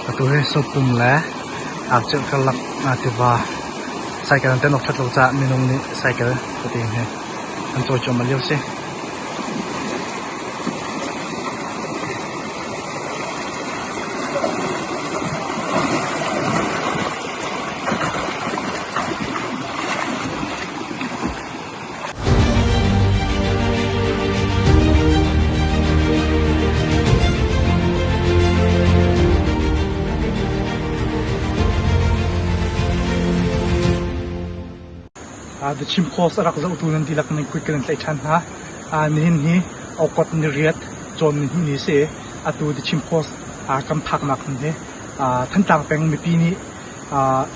Atu hi Sopum le Arcirh karlak tiva cycle an tel awk ṭhat lo caah minung nih cycle tete he an cawi cuahmah lio a si. The Chin Post a rak zohtu nan dihlak nan kut kan in tlaih ṭhan hna. Nihin hi August ni riat cawn ni hnih ni a si. Atu The Chin Post kan phaknak hmun hi Thantlang peng mipi nih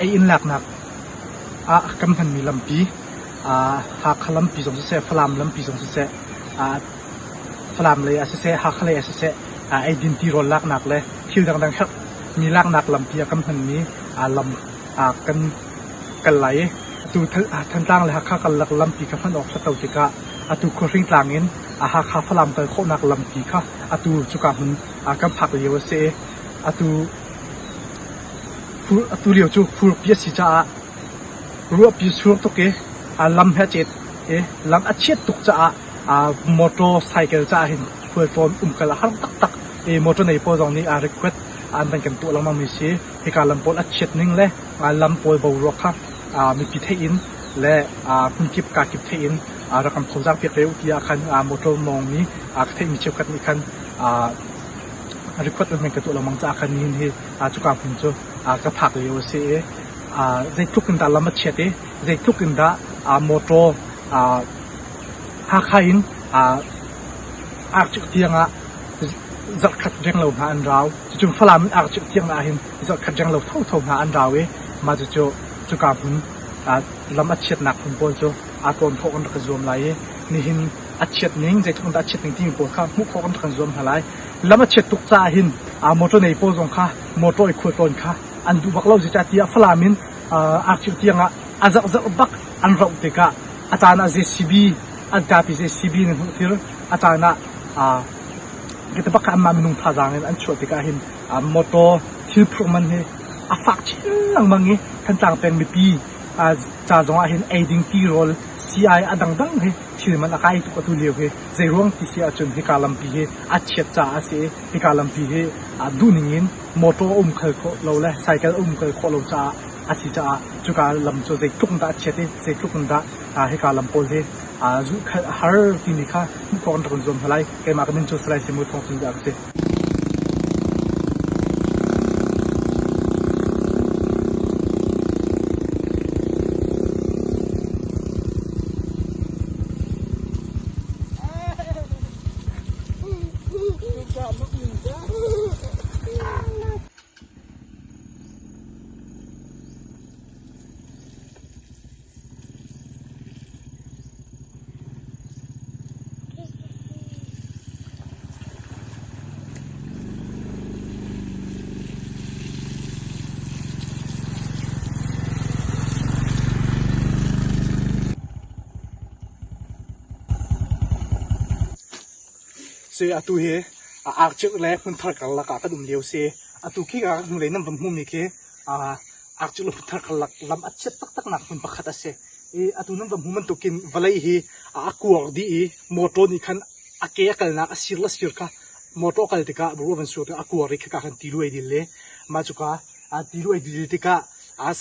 ei-inn laknak ah kan hmanmi lampi Hakha lampi zong siseh, Falam lampi zong siseh, Falam lei ah siseh, Hakha lei ah siseh eidin tirawl laknak le thil dangdang herhmi laknak lampi ah kan hmanmi lam kan kal lai i atu Thantlang le Hakha karlak lampi kha hman awk ṭhat lo tikah atu Khuahring tlang in Hakha Falam kal khawhnak lampi kha atu cuka hmun kan phak lio a si i atu atu lio cu furpi a si caah Ruahpi sur tuk i lam he a cet i lam a chiat tuk caah motor cycle caah hin khualtlawn umkal a har taktak i motor nei pawl zong nih request an van kan tuah lengmang mi si. Hika lam pawl a chiat ning le lam pawl boruak kha mipi theih in le hmunkip kakip theih in rak kan phozar piak ve u tiah khan motor mawngmi ka theihmi cheukhat nih khan request an van ka tuah lengmang caah khan nihin hi cuka hmun cu ka phak lio a si i zeitluk in dah lam a chiat i zeitluk in dah motor Hakha in Arcik tiang ah zarhkhat renglo hna an rau. Cucun Falam in Arcik tiang ah hin zarhkhat renglo thotho hna an rau i mah cucu cuka hmun lam a chiatnak hmun pawl cu aa tlawn khawh kan rak i zuam lai i nihin a chiat ning zeitluk in dah a chiat ning timi pawl kha hmuh khawh kan rak kan zuam hna lai. Lam a chiat tuk caah hin motor nei pawl zong kha motor i khualtlawn kha an duh bak lo zeicahtiah Falam in Arcik tiang ah a zarhzarh bak an rauh tikah a caan ah JCB an kapi JCB in hmuh thil a caan ah bak anmah minung thazaang in an chuah tikah hin motor thil phurh man hi a fak chin lengmang i Thantlang peng mipi ca zong ah hin eiding tirawl sii-ai a dangdang hi thil man a kai tuk atu lio hi zeiruang ti si ahcun hika lampi hi a chiat caah a si i hika lampi hi duhning in motor a um khal khawh lo le cycle a um khal khawh lo caah a si caah cuka lam cu zeitluk in dah a chiat i zeitluk in dah hika lam pawl hi zulh khalh a har timi kha hmuh khawh kan rak in zuam hna lai. Keimah ka min cu Salai Simu Thawng Cin ka si. Si atu hi Arctic le hmunthar karlak ah kan um lio si. Atu khi ka hnulei nan van hmuhmi khi Arctic le hmunthar karlak lam a chiat taktak nak hmun pakhat a si. I atu nan van hmuh bantukin vawlei hi a kuar dih i motor nih khan a ke a kalnak a sir le sir kha motor a kal tikah ruah van sur tikah a kuar i khika khan tilu ai dil i mah cuka tilu ai dil tikah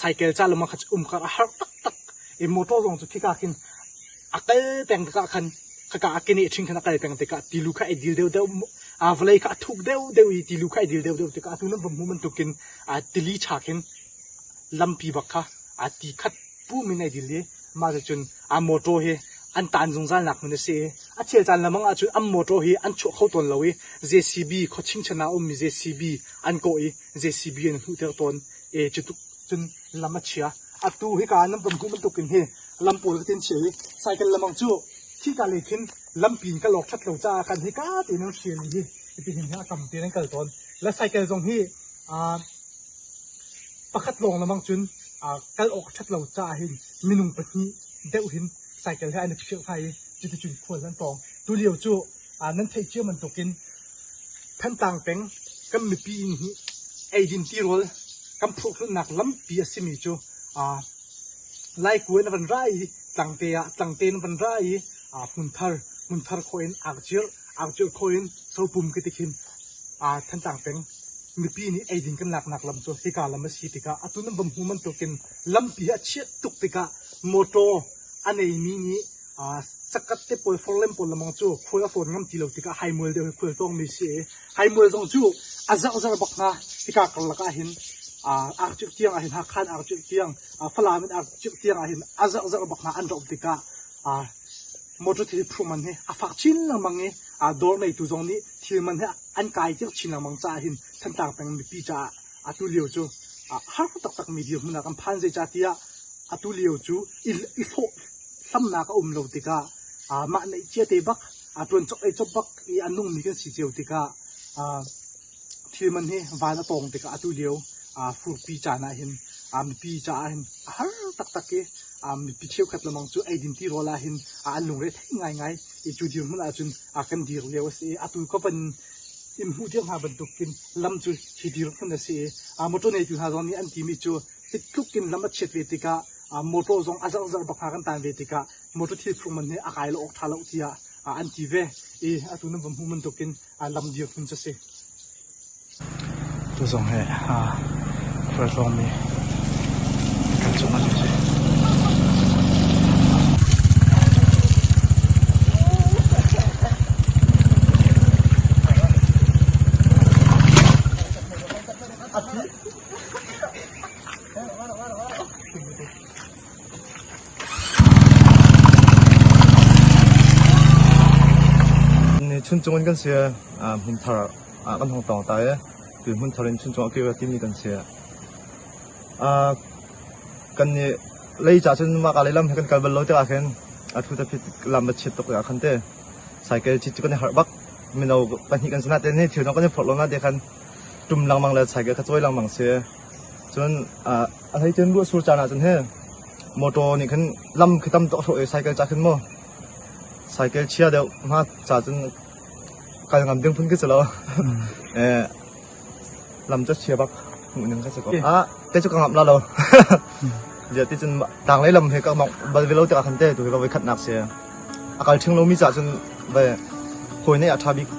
cycle ca lengmang kha um kha a har taktak i motor zong cu khika khin a kal peng tikah khan khaka a keneh ṭhing khan a kal peng tikah tilu kha ai dil deuhdeuh vawlei kha a thuk deuhdeuh i tilu kha ai dil deuhdeuh tikah atu nan va hmuh bantukin tili cha khin lampi bak kha ti khat pum in ai dil i mah cucun a motor hi an taan zungzal nak hmun a si i a chel caan lengmang ahcun an motor hi an chuah kho tawn lo i JCB khuachingchan ah a ummi JCB an kawh i JCB an hmuhter tawn i cutuk cun lam a chia. Atu hika nan van hmuh bantukin hi lam pawl ka tin chia i cycle lamang cu khika lei khin lampi in kal awk ṭhat lo caah khan hika tein an hrial i hi hitihin hi a kam tein an kal tawn. Le cycle zong hi pakhat lawng lamang cun kal awk ṭhat lo caah hin minung pahnih deuh hin cycle he an i phirh hna i cuticun khual an tawng. Tulio cu nan theih cio bantukin Thantlang peng kan mipi inn hi. Eidin tirawl kan phurhhlunnak lampi a simi cu Laikua in a van ra i tlangte ah tlangte in a van ra i hmunthar hmunthar khawh in akcirh akcirh khawh in sopum ka ti khin Thantlang peng mipi nih eidin kan laknak lam cu hika lam a si tikah atu nan va hmu bantukin lampi a chiat tuk tikah motor a neimi nih Sakat te pawl forlem pawl lamang cu khual a tawn ngam ti lo tikah haimual deuh hi khual tawngmi si i haimual zong cu a zarhzar bak hna. Hika karlak ah hin arkcirh tiang ah hin Hakha in arkcirh tiang Falam in arkcirh tiang ah hin a zarhzar bak hna an rak um tikah motor thil phurh man hi a fak chin lengmang i dawr neitu zong nih thil man hi an kai tir chin lengmang caah hin Thantlang peng mipi caah atu lio cu har taktakmi dirhmun ah kan phan. Zeicahtiah atu lio cu i hlawh hlamnak a um lo tikah mah neih cia te bak ṭuan cawk ei cawp bak i a nungmi kan si cio tikah thil man hi van a tawng tikah atu lio furpi caan ah hin mipi caah hin a har taktak i mipi cheukhat lemang cu eidin tirawl ah hin an lungre thei ngaingai i cu dirhmun ahcun kan dir lio a si i atu ka van in hmuh dir hna bantukin lam cu hi dirhmun a si i motor neitu hna zong nih an timi cu hi tluk in lam a chiat ve tikah motor zong a zarhzarh bak hna kan tan ve tikah motor thil phurh man hi a kai lo awk ṭha lo tiah an ti ve i atu nan va hmuh bantukin lam dirhmun cu a si. Tu zong hi khualtlawngmi kan cung ah si. Chuncung in kan si. Hmunthar ah kan hung tawng ta i tu hmunthar in chuncung a kir timi kan si. Kan nih lei ca cun mah ka lei lam he kan kal bal lo tikah khin a thu ta phit lam a chiat tuk tikah khan te cycle cit cu kan i harh bak. Mino pahnih kan si na te ni thil zong kan i phorh lo na te khan tum lengmang le cycle kha cawi lengmang si. Cun a hlei cun ruahsur caan ahcun hi motor nih khin lam khi tam tuk a hrawh i cycle ca khin mu cycle chia deuh hma ca cun kal ngam ding phun khi si lo. Lam cu chia bak hmuh ning kha si ko. Ah, te cu ka ngamh la lo. Zia ti cun tanglei lam he ka mong bal ve lo tikah khan te tu hi ka voi khatnak si. A kal ṭhing lomi caah cun ve hawi nih a ṭha bik.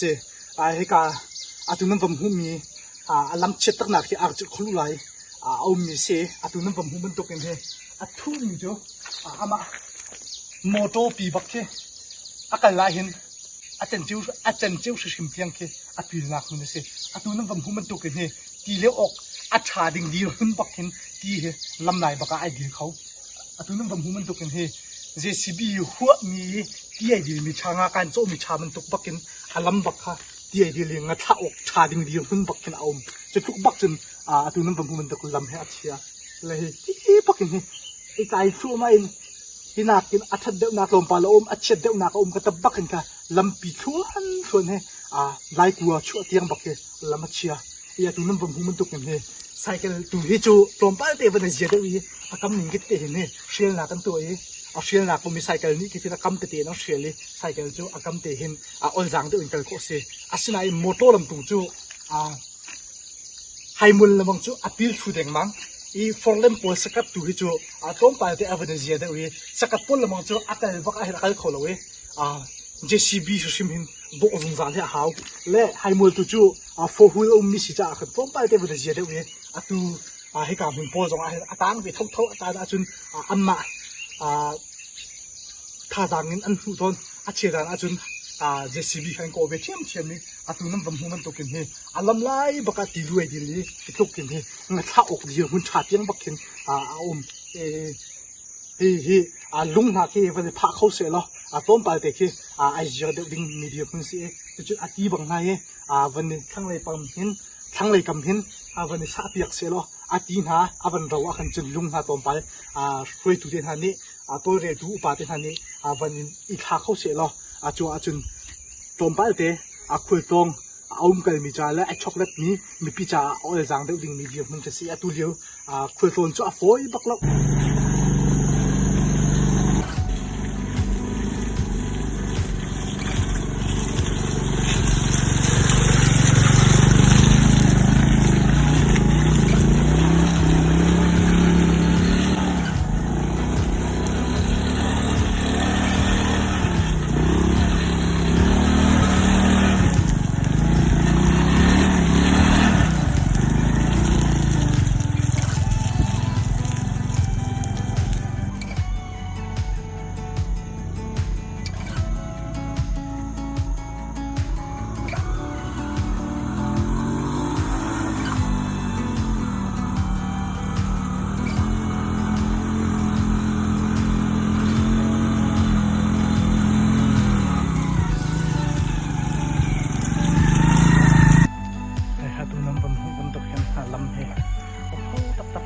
Si, hika atu nan vam hmuhmi a lam chiat taknak hi arcik khulu lai a ummi si. Atu nan vam hmuh bantuk in hi a thuhmi cu amah motor pi bak khi a kal ah hin a cenceu a cenceu hrimhrim tiang khi a pilnak hmun a si. Atu nan vam hmuh bantuk in hi ti le awk a ṭha ding dirhmun bak hin ti hi lam lai bak ah ai dil kho. Atu nan va hmu bantuk in hi JCB huahmi i ti ai dilmi ṭha nga kan cawhmi ṭha bantuk bak in a lam bak kha ti ai dil i nga thlah awk ṭha ding dirhmun bak khin a um. Cu tluk bak cun atu nan va hmu bantuk lam hi a chia. Le hi ti bak in hi i tlai thluahmah in hi nakin a ṭhat deuhnak tlawmpal a um, a chiat deuhnak a um ka tap bak in kha lampi thluan thluan he laikua chuah tiang bak hi lam a chia. I atu nan va hmu bantuk in hi cycle tu hi cu tlawmpal te van a zia deuh i a kam ning tete hin hi hrialnak an tuah i a hrialnak pum i cycle nih khi a kam tete in an hrial i cycle cu a kam te hin a olzaang deuh in kal khawh a si. Asinain motor lam tu cu haimul lamang cu a pil thlu dengmang i forlem pawl sakat tu hi cu tlawmpal te a van i zia deuh i sakat pawl lamang cu a kal bak ah hin a kal kho lo i JCB hrim hin dawh zungzal hi a hau. Le haimual tu cu fohul a ummi si caah khan tlawmpal te van i zia deuh i atu hika hmun pawl zong ah hin a tang ve thotho a caan ahcun anmah thazaang in an hmuh tawn. A chia caan ahcun JCB kha an kawh ve ṭhiamṭhiam i atu nan van hmuh bantukin hi a lam lai bak ah ti luai dil i hi tluk in hi ngathlah awk dirhmun ṭha tiang bak khin a um. Hihi lung hna khi van i phah kho sehlaw tlawmpal te khi ai ziar deuh ding mi dirhmun si i cucu a ti bang hna hi van i thlanglei pam hin thlanglei kam hin van i sahpiak sehlaw a ti hna a van ro ah khan cun lung hna tlawmpal hruaitu te hna nih tawlreltu upa te hna nih van in i thla kho sehlaw cu ahcun tlawmpal te a khualtlawng a um kalmi ca le a choklet mi mipi caah a olzaang deuh dingmi dirhmun cu a si. Atu lio khualtlawn cu a fawi bak lo. Atu nan van hmuh bantuk hin lam hi a pho taktak.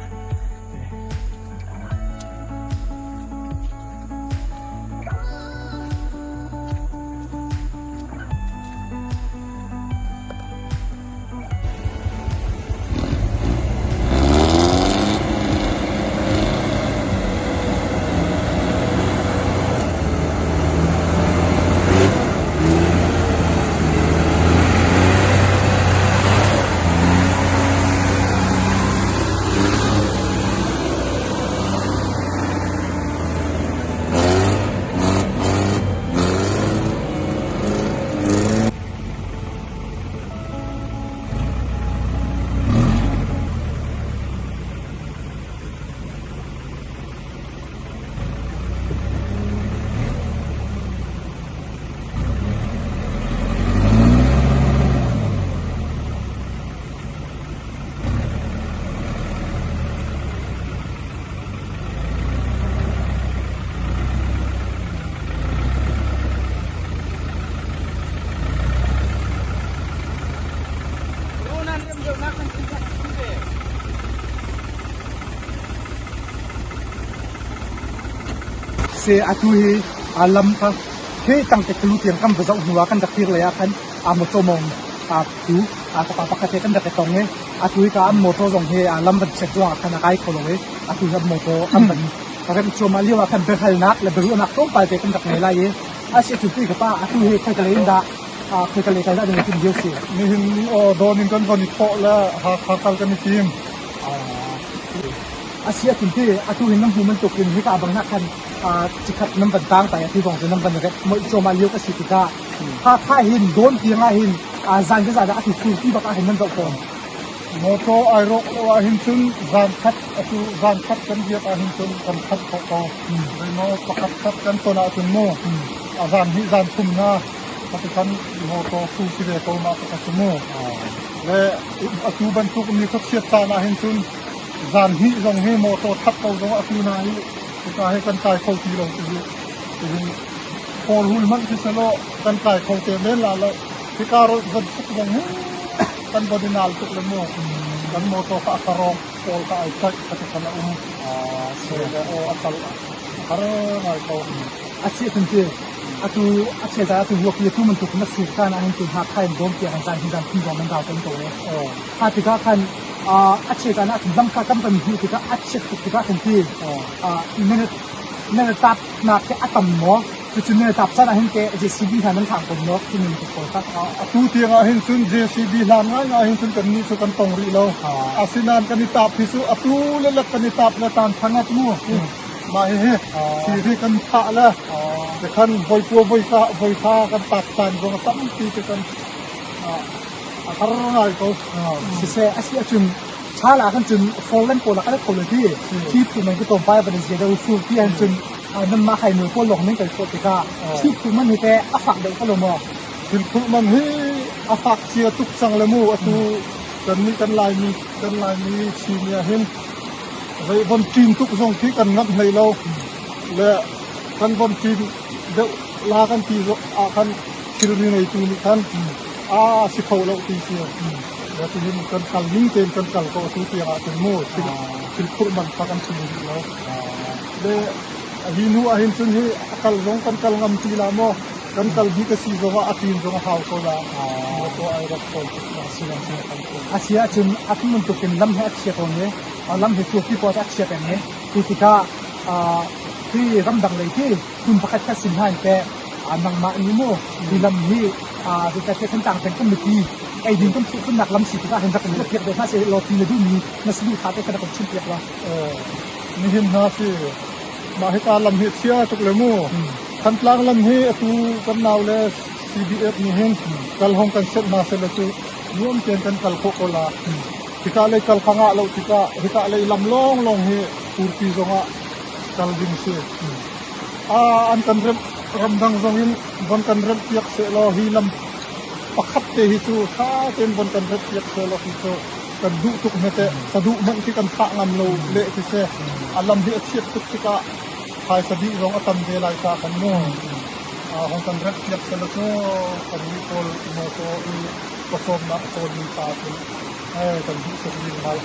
Se atu hi lam kha khi tangte kulu tiang kan va zoh hnu ah kan rak kir lei ah khan a motor mong a tu a ka pa pakhat he kan rak i tong i atu hi ka an motor zong hi lam van check ruang ah khan a kai kho lo i atu hi motor an van rem cuahmah lio ah khan biahalnak le biaruahnak tlawmpal te kan rak ngei lai i a si cu ka pa atu hi khoi ka lei in dah khoi ka lei kal dah ding tim lio si. Nihin dawn in kan von i thawh le Hakha kal kan i tim. A si a tim ti atu hin nan hmu bantuk in hika bang na khan cikhat nan van tang tai atu zong cu nan van rep moi cuahmah lio ka si tikah Hakha hin dawn tiang ah hin zan ka zan ah atu ti bak ah hin nan zoh tawn. Motor ai rawk lo ahhin cun zan khat atu zan khat kan riak ahhin cun kan khat khawh ko. Zeimaw pakhat khat kan ton ahcun mu a zan hnih zan thum na kati kan motor fu si ve ko ma ka cu mu. Le atu bantuk ni khuachiat caan ah hin cun zan hnih zong hi motor that ko zong atu hna hi hika hi kan kai kho ti lo ti hi tihin fawrhul hmanh khi selaw kan kai kho te men la lo. Hika ro van chuk zong hi kan von i nal tuk le mu kan motor kha a karong pawl kha ai tlaih kha ti khan a um. Le aw a kal har ngai ko. A si tun ci atu a chia atu ruak pi tu man tuk na sur kan an tu ha khain bom tiang an zan hin zan phun zong nan rau ten ko e. Ha tikah khan a chia caan ah lam kha kan kan hmuh tikah a chiat tuk tikah kan ti minute minute tap nak khi a tam maw cucu minute tap caan ah hin te JCB hna nan thang ko maw khi min tuk pawl kha. Atu tiang ah hin cun JCB hlan ngai ngai hin cun kan nih cu kan tong rih lo. Asinain kan i tap hi cu atu le lek kan i tap le tan thangat mu. Mah hihi thil hi kan thah le khan voi pua voi sa voi sa kan tap caan zong a tampi te kan a har ngai ko. Siseh a si ahcun ṭhal ah khan cun foreign pawl ah kan kho lo ti thi phu man ki tlawmpal van in zia deuh fur ti han cun nanmah hai nu pawl lawng ning kan khawh tikah thi phu man hi te a fak deuh ko lo maw? Thil phurh man hi a fak cia tuk cang le mu atu kan nih kan Laimi kan Laimi Chin ah hin zei von ṭin tuk zong khi kan ngamh hlei lo le kan von ṭin deuh la kan ti ah khan thilri ngeitu nih khan a si kho lo ti si le tihin kan kal ning tein kan kal ko atu tiang ah cun mu thil thil phurh man kha kan chim rih lo le hi hnu ah hin cun hi a kal zong kan kal ngam ti la maw kan kal bik a si zong ah a ṭin zong a hau ko la motor ai rak kawl tuk la si lam a si ahcun a bantuk in lam hi a chia ko ne lam hi tu pi a chia peng ne ti tikah hi ramdang lei khi hmun pakhat khat sin hna in teh nangmah nih mu hi lam hi zeicahtiah Thantlang peng kan mipi eidin kan phuhfunnak lam si tikah hin rak in ruah piak ve hna seh law ti na duhmi na saduh tha te kha rak in chim piak la. Nihin hna si mah hika lam hi chia tuk le mu Thantlang lam hi atu kan nau le CDF nih hin kal hong kan set hna seh le cu nuam tein kan kal khawh ko la. Hika lei kal kha ngah lo tikah hika lei lam lawnglawng hi furpi zongah kal ding si. An kan remh ramdang zong in von kan remh piak sehlaw hi lam pakhat te hi cu tha tein von kan remh piak sehlaw hi cu kan duh tuk hme teh saduh hmanh khi kan thah ngam lo leh khi si. A lam hi a chiat tuk tikah phaisa dih zong a tam ve lai ca kan mu. Hong kan remh piak sehlaw cu kan nih pawl motor i pawcawmnak a kawlmi ca cun kan duh tuk lengmang.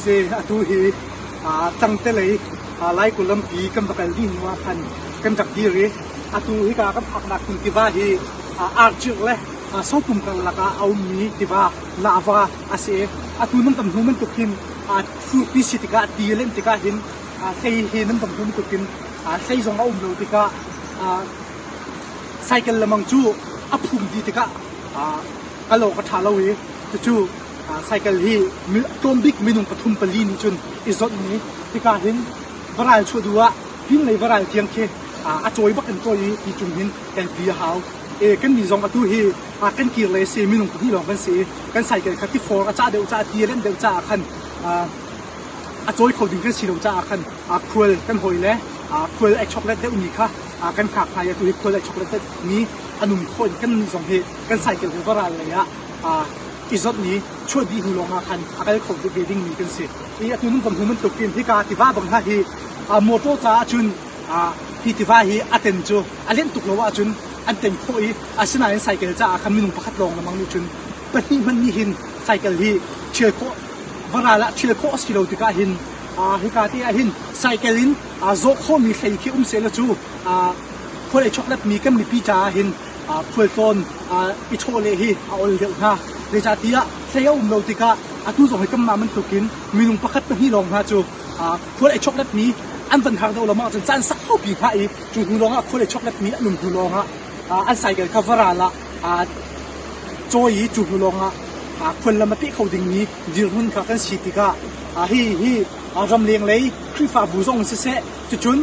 Si atu hi Tangte lei Laikul lampi kan va kal dih hnu ah khan kan rak dir i atu hika kan phaknak hmun tiva hi Arcirh le Sopum karlak ah a ummi tiva Lava a si i atu nan kan hmu bantuk hin furpi si tikah ti a lenh tikah hin hlei hi nan kan hmu bantuk hin hlei zong a um lo tikah cycle lemang cu a phum dih tikah kal awk a ṭha lo i cucu cycle hi tlawmbik minung pathum pali nih cun i zawnh mi hika hin varal chuah duh ah pinlei varal tiang khi a cawi bak in cawi i ti cung hin kalpi a hau. E kan nih zong atu hi kan kir le si minung pahnih lawng kan si i kan cycle kha tifor a cah deuh caah ti a lenh deuh caah khan a cawi kho ding kan si lo caah khan khual kan hawi le khual ai choklet deuh mi kha kan khak hna i atu hi khual ai choklet mi an um khawh in kan nih zong hi kan cycle hi varal lei ah i zawnh i chuah dih hnu lawng ah khan a kal kho ve dingmi kan si. I atu nung kan hmu bantuk in hika tiva bang hna hi motor caah cun hi tiva hi a ten cu a lenh tuk lo ahcun an ten khawh i asinain cycle caah khan minung pakhat lawng lamang nih cun pahnih hmanh nih hin cycle hi ṭhial khawh varal ah ṭhial khawh a si lo tikah hin hika te ah hin cycle in zawh khawhmi hlei khi um sehlaw cu khual ei choklet mi kan mipi caah hin khualtlawn i chawleh hi a ol deuh hna. Zeicahtiah hlei a um lo tikah atu zong hi kanmah bantukin minung pakhat pahnih lawng hna cu khual ei choklet mi an van har deuh lo maw ahcun caan saupi hngah i cu hnu lawngah khual ei choklet mi an um hnu lawngah an cycle kha varal ah cawi i cu hnu lawngah khual lam a peh kho dingmi dirhmun kha kan si tikah hi hi ramleng lei Khrihfabu zong in siseh cucun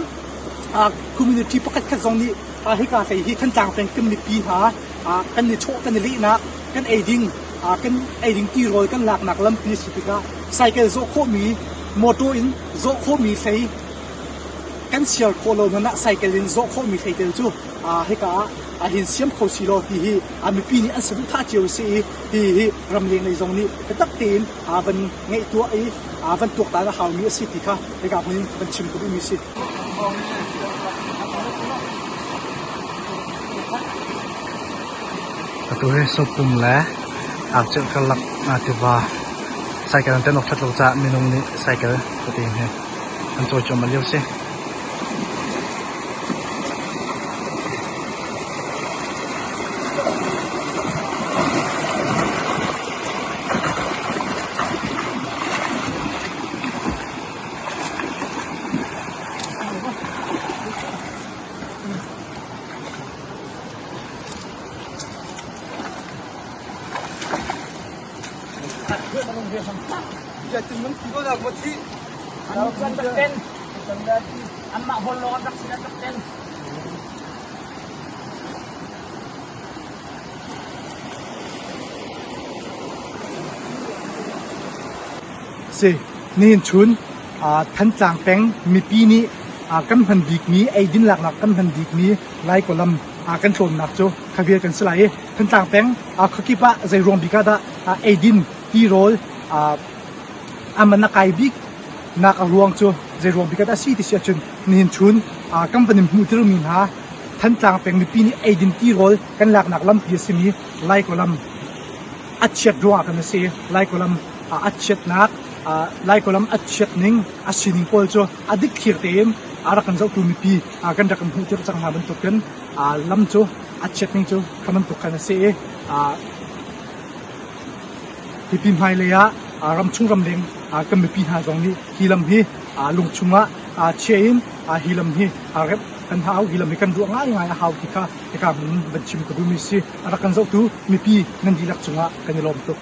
community pakhat khat zong nih hika hlei hi Thantlang peng kan mipi hna kan i chawh kan i lehnak kan ei ding kan ei ding tirawl kan laknak lampi a si tikah cycle zawh khawhmi motor in zawh khawhmi hlei. Kan siar khawh lo hmanh ah cycle in zawh khawhmi hleitel cu hika ah hin siam kho si law ti hi mipi nih an saduhthah cio a si i hi hi ramleng lei zong nih biatak tein van ngaihtuah i van tuaktan a haumi a si ti kha hika hmun in van chim ka duhmi a si. Atu hi Sopum le Arcirh karlak tiva cycle an tan awk ṭhat lo caah minung nih cycle tete hi an cawi cuahmah lio a si. Anmah hawl lawng an rak sin an rak ten. Si, nihin chun Thantlang peng mipi nih kan hman bikmi eidin laknak kan hman bikmi Laikaw kan tlawnnak cu khavial kan si lai i Thantlang peng khuakip ah zeiruang bik ah dah eidin tirawl a man a kai bik nak a ruang cu zeiruang bik ah dah a si ti si ahcun nihin chun kan van in hmuhtermi hna Thantlang peng mipi nih eidin tirawl kan laknak lampi a simi Laikaw lam a chiat ruangah kan a si. Laikaw lam a chiatnak Laikaw lam a chiat ning a sining pawl cu a dikthlir tein a rak kan zohtu mipi kan rak kan hmuhter cang hna bantukin lam cu a chiat ning cu kha bantuk khan a si i hipi hmailei ah ramchung ramleng kan mipi hna zong nih hi lam hi lungchung ah chia in hi lam hi remh kan hau hi lam hi kan ruah ngaingai a hau ti kha hika hmun van chim ka duhmi si a rak kan zohtu mipi nan dihlak cungah kan i lawm tuk.